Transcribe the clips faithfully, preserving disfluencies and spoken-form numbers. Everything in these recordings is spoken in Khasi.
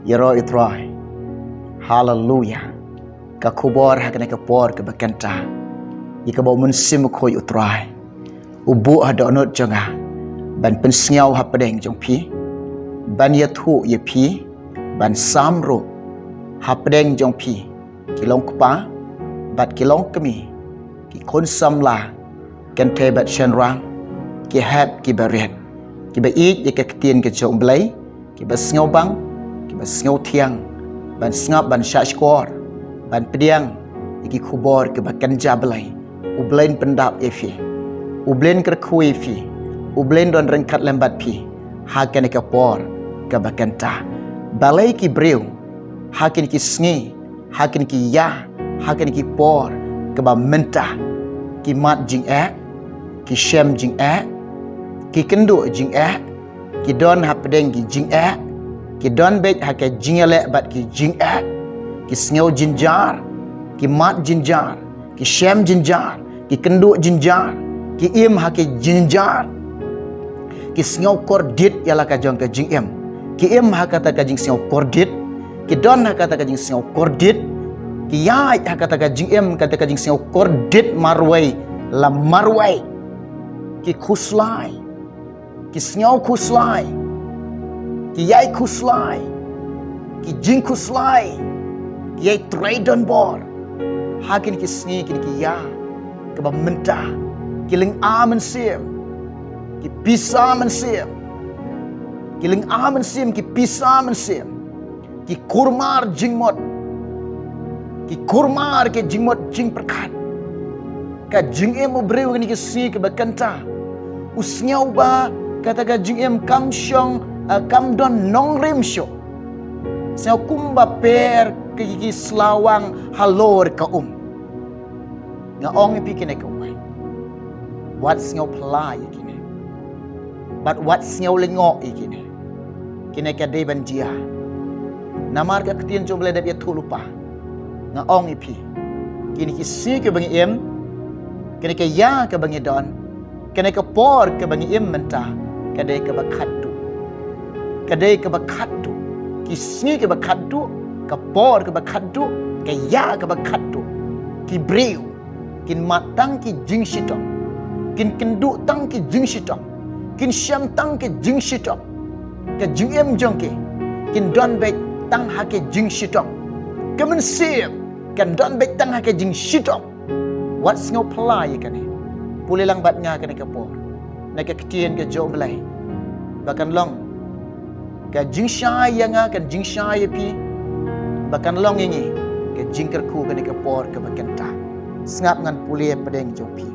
Ïaroh ïa u Trai. Haleluya. Ka khubor ha kane ka por kaba kynta, ïa kaba u Mynsiem Bakhuid u Trai u buh ha dohnud jong nga ban pynsngew hapdeng jong phi, ban ïathuh ïa phi, ban sam ruh hapdeng jong phi, ki longkpa bad ki longkmie, ki khun samla kynthei bad shynrang, ki hep ki barit, kiba ïeit ïa ka ktien ka jong U Blei, kiba sngewbang, kiba sngewthiang ban sngap, ban shahshkor, ban pdiang ïa ki khubor kiba kynja blei. U Blei un pyndap ïa phi, U Blei un kyrkhu ïa phi, U Blei un don ryngkat lem bad phi ha kane ka por kaba kynta. Balei ki briew ha kine ki sngi, ha kine ki ïa, ha kine ki por kaba mynta, ki mad jingeh, ki shem jingeh, ki kynduh jingeh, ki don hapdeng ki jingeh, ki don beit ha ka jingïaleh bad ki jingeh, ki sngew jynjar, ki mad jynjar, ki shem jynjar, ki kynduh jynjar, ki im ha ki jynjar, ki sngew kordit ïa la ka jong ka jingim, ki im ha kata ka jingsngew kordit, ki don ha kata ka jingsngew kordit, ki ïaid ha kata ka jingim, kata ka jingsngew kordit marwei la marwei, ki khuslai, ki sngew khuslai, ki ïai khuslai, ki jingkhuslai, ki ïai trei donbor ha kine ki sngi, kine ki ïa kaba mynta, ki lynga mynsiem, ki pisa mynsiem, ki lynga mynsiem, ki pisa mynsiem, ki kurmar jingmut, ki kurmar ki jingmut jingpyrkhat. Ka jingim u briew kine ki sngi kaba kynta, u sngew ba kata ka jingim kam shong, eh, kam don nongrim shuh. Sngew kumba per ki, ki slawang halor ka um. Nga ong ïa phi kine kawei, wat sngew phylla ïa kine, bad wat sngew lyngngoh ïa kine. Kine ka dei ban jia. Namar ka ktien jong U Blei dep ïathuh lypa. Nga ong ïa phi, kine ki sngi kaba ngi im, kine ka ïa kaba ngi don, kane ka por kaba ngi im mynta, ka dei kaba khadduh. Ka dei kaba khadduh. Ki sngi kaba khadduh, ka por kaba khadduh, ka ïa kaba khadduh. Ki briew kin mad tang ki jingshitom, kin kynduh tang ki jingshitom, kin shem tang ki jingshitom. Ka jingim jong ki kin don beit tang ha ki jingshitom. Ka mynsiem kan don beit tang ha ki jingshitom. Wat sngew phylla ïa kane. Pule lang bad nga kane ka por na ka ktien ka jong U Blei, ba kan long ka jingshai ïa nga, kan jingshai ïa phi, ba kan long ïa ngi ka jingkyrkhu kane ka por kaba kynta. Sngap, ngan pule hapdeng jong phi.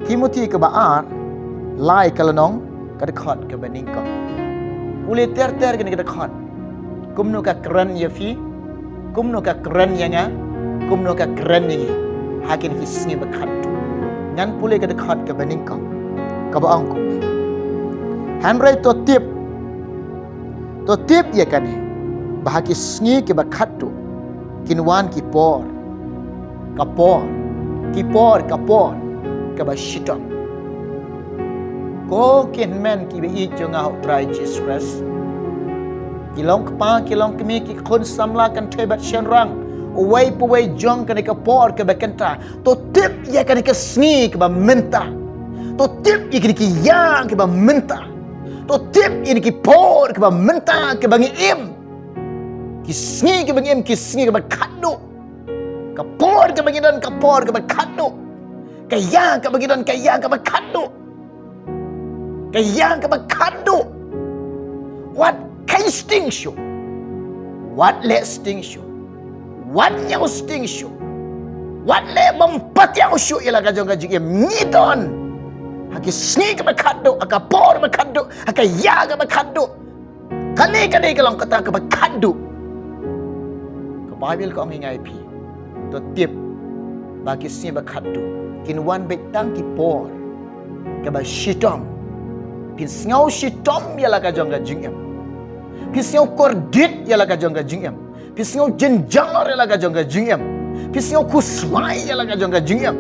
Timothi kaba ar, lai ka lynnong, ka dkhot kaba nyngkong. Pule ter ter kane ka dkhot. Kumno ka kren ïa phi, kumno ka kren ïa nga, kumno ka kren ïa ngi ha kine ki sngi ba khadduh. Ngan pule ka dkhot kaba nyngkong, kaba ong kumne: Hynrei to tip, to tip ïa kane, ba ha ki sngi kiba khadduh kin wan ki por, ka por, ki por, ka por kaba shitom. Ko ki hynmen kiba ïeit jong nga ha U Trai Jisu Khrist, ki longkpa, ki longkmie, ki khun samla, kynthei bad shynrang, uwei pa uwei jong kane ka por kaba kynta, to tip ïa kane ka sngi kaba mynta. To tip ïa kine ki ïa kiba mynta. To tip ïa kine ki por kiba mynta, kiba ngi im. Ki sngi kiba ngi im, ki sngi kiba khadduh. Ka por kaba ngi don, ka por kaba khadduh. Ka ïa kaba ngi don, ka ïa kaba khadduh. Ka ïa kaba khadduh. Wat kheiñ sting shuh, wat leh sting shuh, wat ñiew sting shuh, wat leh bym patiaw shuh ïa la ka jong ka jingim. Ngi don ha ki sngi kaba khadduh, ha ka por ba khadduh, ha ka ïa kaba khadduh. Kane ka dei ka long kata kaba khadduh. Ka Baibl ka ong ïa nga ïa phi, to tip ba ki sngi ba khadduh kin wan beit tang ki por kaba shitom. Phin sngew shitom ïa la ka jong ka jingim. Phin sngew kordit ïa la ka jong ka jingim. Phin sngew jynjar ïa la ka jong ka jingim. Phin sngew khuslai ïa la ka jong ka jingim.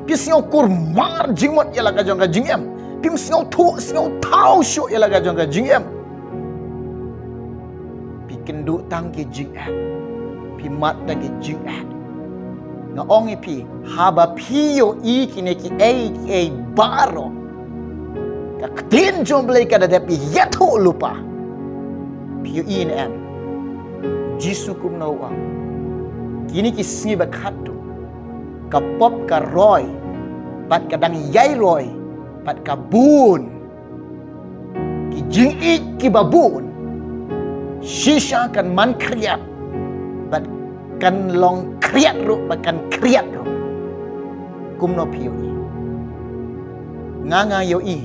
Phin sngew kurmar jingmut ïa la ka jong ka jingim. Phim sngew thuh sngew thaw shuh ïa la ka jong ka jingim. kynduh tang ki jingeh. Phi mad tang ki jingeh. Nga ong ïa phi, haba phi ïohi kine kiei kiei baroh, ka ktien jong U Blei ka da dep ïathuh lypa. Phi ïohi ne em? Jisu kumno u ong? Kine ki sngi ba khatduh, ka pop ka roi, bad ka dang ïai roi, bad ka bun. Ki jingïeit kiba bun, shisha kan man khriat, bad kan long khriat ruh, bad kan khriat ruh. Kumno phi ïohi? Nga, nga ïohi,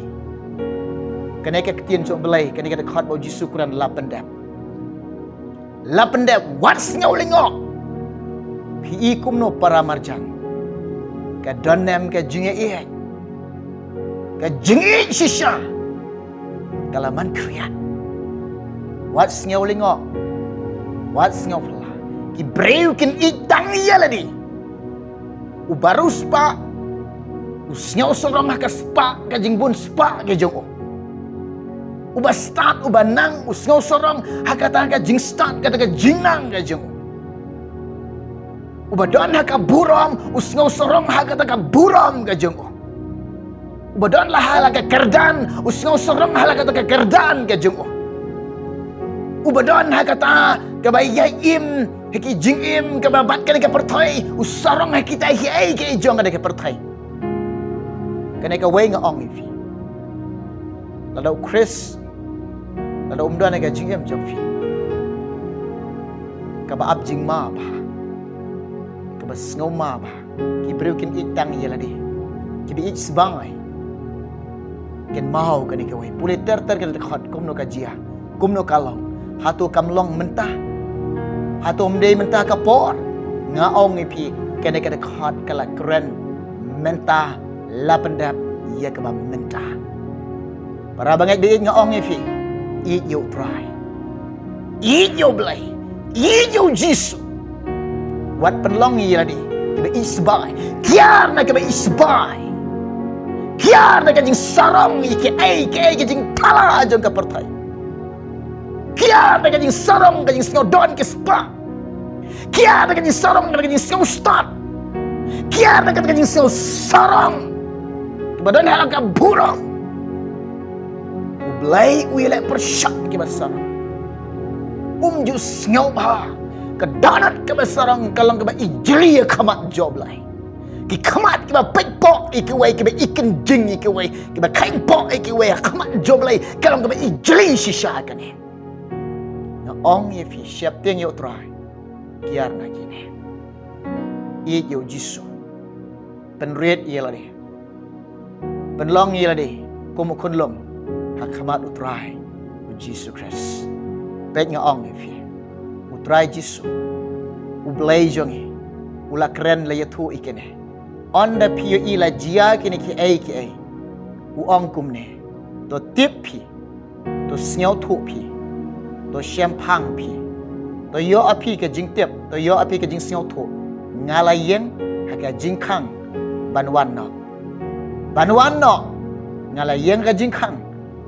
kane ka ktien jong U Blei, kane ka dkhot ba U Jisu u kren, la pyndep. La pyndep, wat sngew lyngngoh. Phi i kumno para marjan? Ka don ne em ka jingïeit? Ka jingïeit shisha ka la man khriat. Wat sngew lyngngoh. Wat sngew phylla. Ki briew kin ïeit tang ïa lade. Uba riewspah u sngew sarong ha ka spah, ka jingbun spah ka jong u. Uba stad, uba nang, u sngew sarong ha kata ka jingstad, kata ka jingnang ka jong u. Uba don ha ka burom, u sngew sarong ha kata ka burom ka jong u. Uba don la ha la ka kyrdan, u sngew sarong ha la kata ka kyrdan ka jong u. Uba don ha kata kaba ïai im ha ki jingim kaba bad kane ka pyrthei, u sarong ha kita kiei kiei jong kane ka pyrthei. Kane kawei nga ong ïa phi, lada u Khrist, lada um don ha ka jingim jong phi, kaba ap jingma bha, kaba sngew ma bha, ki briew kin ïeit tang ïa lade, kiba ïeit sbai. Kynmaw kane kawei, pule ter ter kane ka dkhot, kumno ka jia, kumno ka long, hato kam long mynta? Hato ym dei mynta ka por? Nga ong ïa phi, kane ka dkhot ka la kren mynta, la pyndep ïa kaba mynta. Para bangeit ba ïeit, nga ong ïa phi, ïeit ïa U Trai, ïeit ïa U Blei, ïeit ïa U Jisu. Wat pynlong ïa lade kiba ïeit sbai. Kiar na kaba ïeit sbai. Kiar na ka jingsarong ïa kiei kiei ki jingthala jong ka pyrthei. Kiar na ka jingsarong, ka jingsngew don ki spah. Kiar na ka jingsarong, na ka jingsngew stad. Kiar na ka jingsngew sarong kaba don ha la ka burom. U Blei u ïaleh pyrshah kiba sarong. Um ju sngew bha, ka dohnud kaba sarong ka long kaba ijli ha khmat jong U Blei. Ki khmat kiba peit poh ïa kiwei, kiba i kynjing ïa kiwei, kiba kheiñ poh ïa kiwei ha khmat jong U Blei, ka long kaba ijli shisha kane. Nga ong ïa phi, sheptieng ïa U Trai. Kiar na kine. Ïeit ïa U Jisu. Pynrit ïa lade. Pynlong ïa lade kum u khunlung ha khmat U Trai U Jisu Khrist. Peit, nga ong ïa phi, U Trai Jisu, U Blei jong ngi, u la kren, la ïathuh ïa kine. Ynda phi ïohi la jia kine kiei kiei, u ong kumne: To tip phi, to sngewthuh phi, to shemphang phi, to ïoh ïa phi ka jingtip, to ïoh ïa phi ka jingsngewthuh. Nga la ïeng ha ka jingkhang ban wan noh. Ban wan noh. Nga la ïeng ha ka jingkhang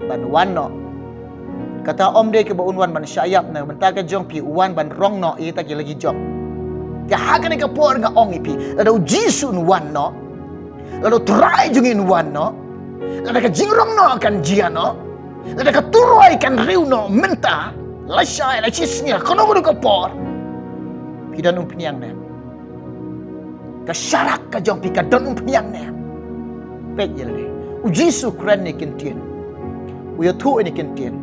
ban wan noh. Kata ym dei kaba un wan ban shah ïap na ka bynta ka jong phi, u wan ban rong noh ïa kita ki la ki jong. Te ha kane ka por nga ong ïa phi, lada U Jisu un wan noh, lada U Trai jong ngi un wan noh, lada ka jingrong noh kan jia noh, lada ka turoi kan riew noh mynta, lashai, lashisngi, kano kano ka por, phi don umphniang ne em? Ka sharak ka jong phi ka don umphniang ne em? Peit ïa lade. U Jisu u kren ïa ki ktien, u ïathuh ïa ki ktien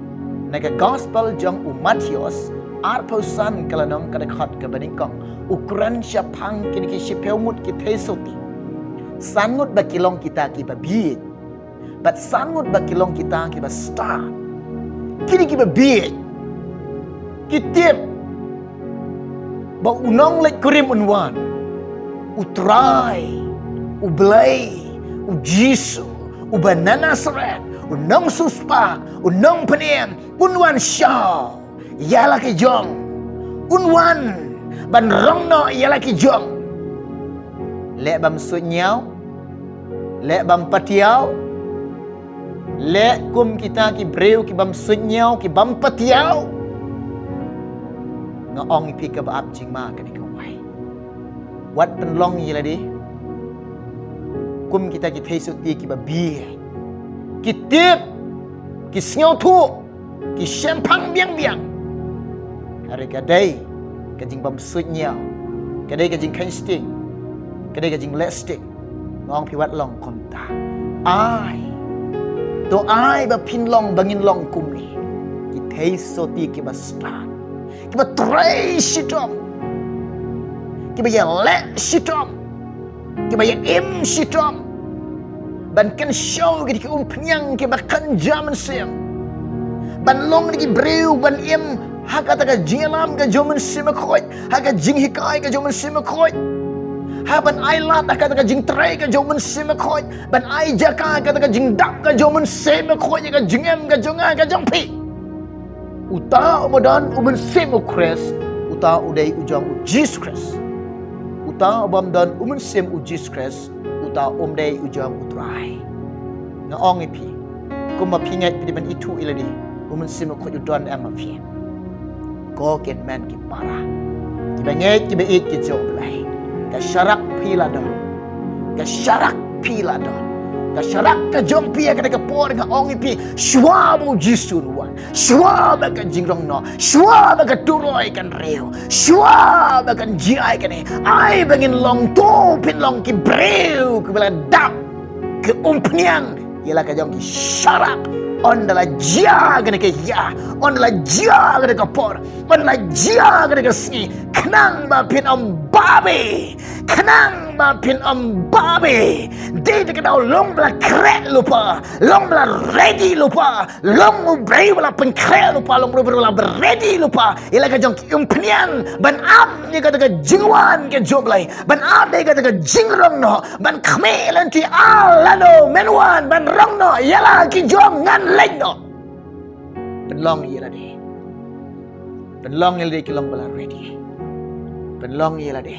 na ka Gospel jong u Mathaios arphew san, ka lynnong, ka dkhot kaba nyngkong. U kren shaphang kine ki shiphew ngut ki theisotti. San ngut ba ki long kita kiba bieit, bad san ngut ba ki long kita kiba stad. Kine kiba bieit ki tip ba u nongleit kurim un wan, U Trai, U Blei, U Jisu uba na Nasareth, u nongsiewspah, u nongpynim, un wan shaw ïa la ki jong. Un wan ban rong noh ïa la ki jong. Leh bym suidñiaw, leh bym patiaw, leh kum kita ki briew ki bym suidñiaw, ki bym patiaw. Nga ong ïa phi kaba ap jingma ka dei kawei. Wat pynlong ïa lade kum kita ki theisotti kiba bieit, ki tip, ki sngewthuh, ki shemphang biang biang. Hynrei ka dei ka jingbymsuidñiew, ka dei ka jingkheiñ sting, ka dei ka jingleh sting. Nga ong phi wat long kumta. Ai, to ai ba phin long, ba ngin long kumne. Ki theisotti kiba stad, kiba trei shitom, kiba ïaleh shitom, kiba ïaim shitom ban kynshew ïa ki umphniang kiba kynja mynsiem, ban long ki briew ban im ha kata ka jingïalam ka jong u Mynsiem Bakhuid, ha ka jinghikai ka jong u Mynsiem Bakhuid, ha ban ailad ha kata ka jingtrei ka jong u Mynsiem Bakhuid, ban ai jaka ha kata ka jingdap ka jong u Mynsiem Bakhuid ïa ka jingim ka jong nga ka jong phi. Uta uba don u Mynsiem u Khrist, uta u dei u jong u Jisu Khrist. Uta ubym don u Mynsiem u Jisu Khrist, uta um dei u jong u Trai. Nga ong ïa phi, kumba phi ngeit phi dei ban ithuh ïa lade, u Mynsiem Bakhuid u don em ha phi? Ko kin men ki para kiba ngeit kiba ïeit ki jong U Blei. Ka sharak phi la don, ka sharak phi la don, ka sharak ka jong phi ha kane ka por. Nga ong ïa phi, shuwa ba u Jisu un wan, shuwa ba ka jingrong noh, shuwa ba ka turoi kan riew, shuwa ba kan jia ïa kane, ai ba ngin long, to phin long ki briew kiba la dap ki umphniang ïa la ka jong ki sharak. Ynda la jia kane ka ïa, ynda la jia kane ka por, ynda la jia kane ka sngi, khnang ba phin ym babe, khnang ba phin ym babe. Dei te ka daw long ba la khreh lypa, long ba la ready lypa, long u briew ba la pynkhreh lypa, long u briew ba la ready lypa ïa la ka jong ki umphniang ban ap ïa kata ka jingwan ka jong U Blei, ban ap ïa kata ka jingrong noh, ban khmih lynti, ah, lano men wan ban rong noh ïa la ki jong ngan leit noh. Pynlong ïa lade, pynlong ïa lade ki long ba la ready, pynlong ïa lade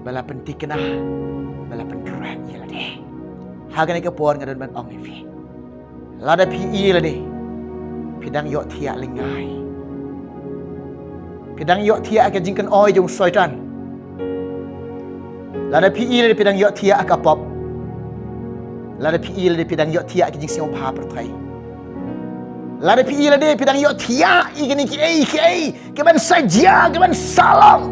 ba la pynthikna, ba la pynkhreh ïa lade. Ha kane ka por nga don ban ong ïa phi, lada phi i lade phi dang ïohthiah lyngngai, phi dang ïohthiah ha ka jingkynoi jong u Soitan, lada phi i lade phi dang ïohthiah ha ka pop, lada phi i lade phi dang ïohthiah ha ka jingsngewbha pyrthei, lada phi i lade phi dang ïohthiah ïa kine kiei kiei kiban sa jia, kiban sa long,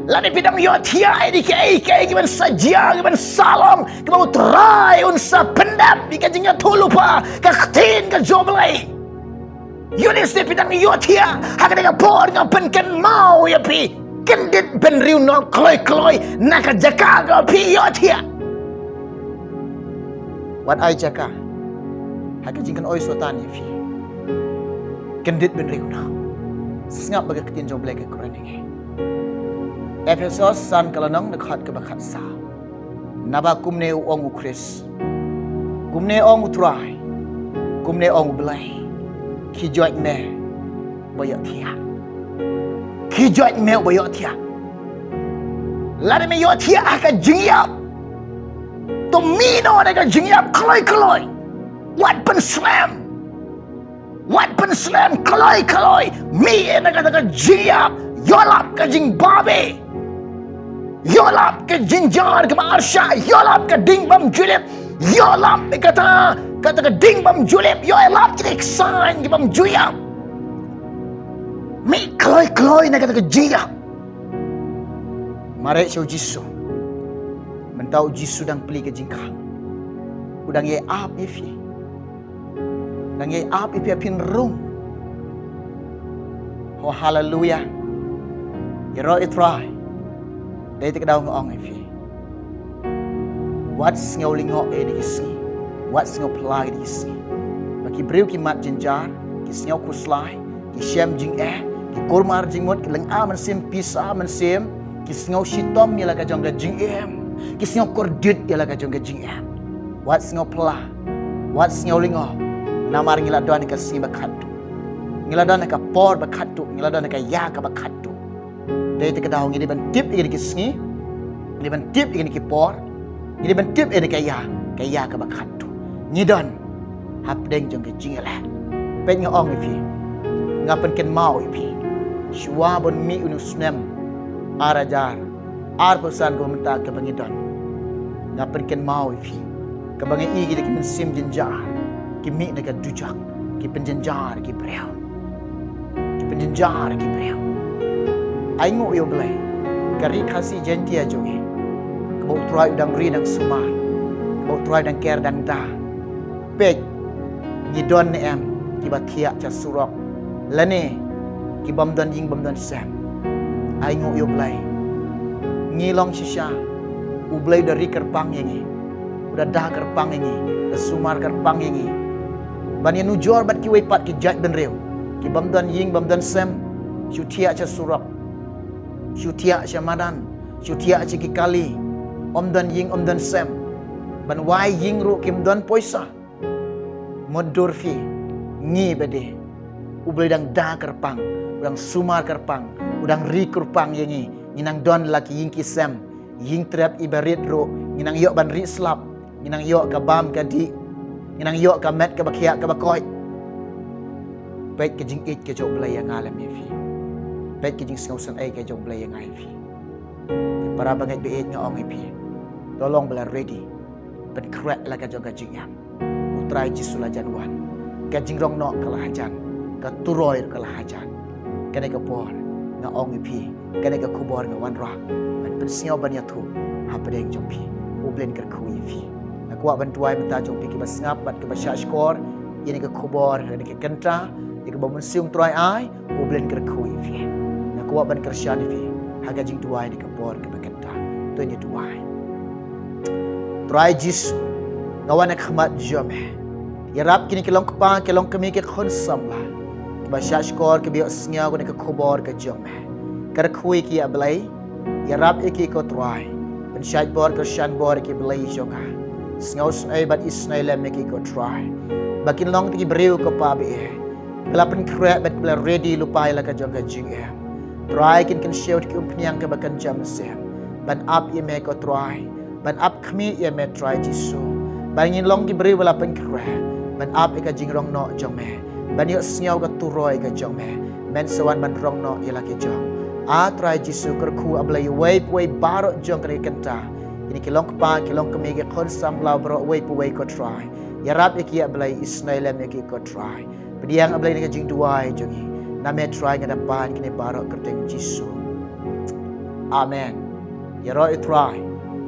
lada phi dang ïohthiah ïa kiei kiei kiban sa jia, kiban sa long, kiba U Trai un sa pyndep ïa ka jingïathuhlypa ka ktien ka jong U Blei. Ïoh lehse phi dang ïohthiah, ha kane ka por nga pynkynmaw ïa phi, kyndit bynriew noh kloi kloi na ka jaka kaba phi ïohthiah. Wat ai jaka ha ka jingkynoi u Soitan ïa phi. Kyndit bynriew noh. Sngap ba ka ktien jong U Blei ka kren ïa ngi. Ephesos san ka lynnong, dkhot kaba khatsaw. Naba kumne u ong u Khrist, kumne ong u Trai, kumne ong U Blei, khie joit me ba ïohthiah. Khie joit me ba ïohthiah. Lada me ïohthiah ha ka jingïap, to mih noh na ka jingïap kloi kloi. Wat pynslem, wat pynslem kloi kloi. Mih na kata ka jingïap. Ïoh lap ka jingbabe, ïoh lap ka jingjynjar kaba arshah, ïoh lap ka ding bym ju lip, ïoh lap kata, kata ka ding bym ju lip, ïoh lap ka ksain ka bym ju ïap. Mih kloi kloi na kata ka jingïap. Mareh sha u Jisu. Mynta u Jisu dang plie ka jingkhang, u dang ïai ap ïa phi, dang ïai ap ïa phi, phin rung. Oh, haleluya. Ïaroh ïa U Trai. Dei te ka daw nga ong ïa phi, wat sngew lyngngoh ïa kine ki sngi, wat sngew phylla ïa kine ki sngi. Ba ki briew ki mad jynjar, ki sngew khuslai, ki shem jingeh, ki kulmar jingmut, ki lynga mynsiem, pisa mynsiem, ki sngew shitom ïa la ka jong ka jingim, ki sngew kordit ïa la ka jong ka jingim. Wat sngew phylla, wat sngew lyngngoh. Namar ngi la don ha ka sngi ba khatduh, ngi la don ha ka por ba khatduh, ngi la don ha ka ïa kaba khatduh. Dei te ka daw ngi dei ban tip ïa kine ki sngi, ngi dei ban tip ïa kine ki por, ngi dei ban tip ïa kane ka ïa, ka ïa kaba khatduh. Ngi don hapdeng jong ka jingïaleh. Peit nga ong ïa phi, nga pynkynmaw ïa phi, Shuwa ban mih u snem ar hajar arphew san kaba mynta kaba ngi don, nga pynkynmaw ïa phi, kaba nga i ki da ki mynsiem jynjar ki mih na ka dujok, ki pynjynjar ki briew, ki pynjynjar ki briew. Ai nguh ïa U Blei, ka ri Khasi Jaiñtia jong ngi, kaba U Trai u dang ri dang sumar, kaba U Trai u dang ker dang da. Peit, ngi don ne em kiba thiah sha surok, lane ki bym don ïing bym don sem? Ai nguh ïa U Blei. Ngi long shisha, U Blei u da ri kyrpang ïa ngi, u da da kyrpang ïa ngi, u da sumar kyrpang ïa ngi. Ban ïanujor bad kiwei pat ki jaitbynriew ki bym don ïing bym don sem, shu thiah sha surok, shu thiah sha madan, shu thiah sha ki kali, ym don ïing ym don sem. Ban wai ïing ruh kim don poisa. Mutdur phi, ngi bad de, U Blei u dang da kyrpang, u dang sumar kyrpang, u dang ri kyrpang ïa ngi. Ngi nang don la ki ïing ki sem, ïing trep iba rit ruh ngi nang ïoh ban rih slap, ngi nang ïoh ka bam ka dih, ngi nang ïoh ka met kaba khiah kaba koit. Peit ka jingïeit ka jong U Blei ïa nga lem ïa phi. Peit ka jingsngewsynei ka jong U Blei ïa nga ïa phi. Para bangeit ba ïeit, nga ong ïa phi, to long ba la ready, pynkhreh la ka jong ka jingim. U Trai Jisu la jan wan. Ka jingrong noh ka la hajan, ka turoi ka la hajan. Kane ka por nga ong ïa phi, kane ka khubor nga wanrah ban pynsngew ban ïathuh hapdeng jong phi. U Blei un kyrkhu ïa phi. Nga kwah ban duwai mynta jong phi kiba sngap bad kiba shah shkor ïa kane ka khubor, ïa kane ka kynta, ïa kaba U Mynsiem Trai ai. U Blei un kyrkhu ïa phi. Nga kwah ban kyrshan ïa phi ha ka jingduwai ïa ka por kaba kynta. To ngin duwai. Trai Jisu, nga wan ha khmat jong me. Ïarap kine ki long kpa ki long kmie ki khun samla kiba shah shkor kiba ïohsngew kane ka khubor ka jong me. Kyrkhu ïa ki ïa Blei. Ïarap ïa ki ko Trai. Pynshait bor kyrshan bor ïa ki Blei jong nga. Sngewsynei bad isynei lem ïa ki ko Trai. Ba kin long ki briew ko Pa ba ïeit, ba la pynkhreh bad ba la ready lypa ïa la ka jong ka jingim. Trai kin kynshew da ki umphniang kaba kynja mynsiem ban ap ïa me ko Trai, ban ap khmih ïa me Trai Jisu. Ba ngin long ki briew ba la pynkhreh ban ap ïa ka jingrong noh jong me, ban ïohsngew ka turoi ka jong me. Men sa wan ban rong noh ïa la ki jong. A Trai Jisu, kyrkhu ïa Blei uwei pa uwei baroh jong kane ka kynta. Kine ki long kpa ki long kmie ki khun samla baroh uwei pa uwei ko Trai. Ïarap ïa ki ïa Blei, isynei lem ïa ki ko Trai. Pdiang ïa Blei na ka jingduwai jong ngi. Na me Trai nga da pan kine baroh kyrteng Jisu. Amen. Ïaroh ïa U Trai,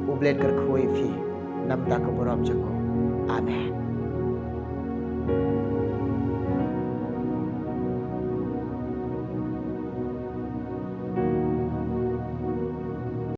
U Blei un kyrkhu ïa phi. Namar ka burom jong u. Amen.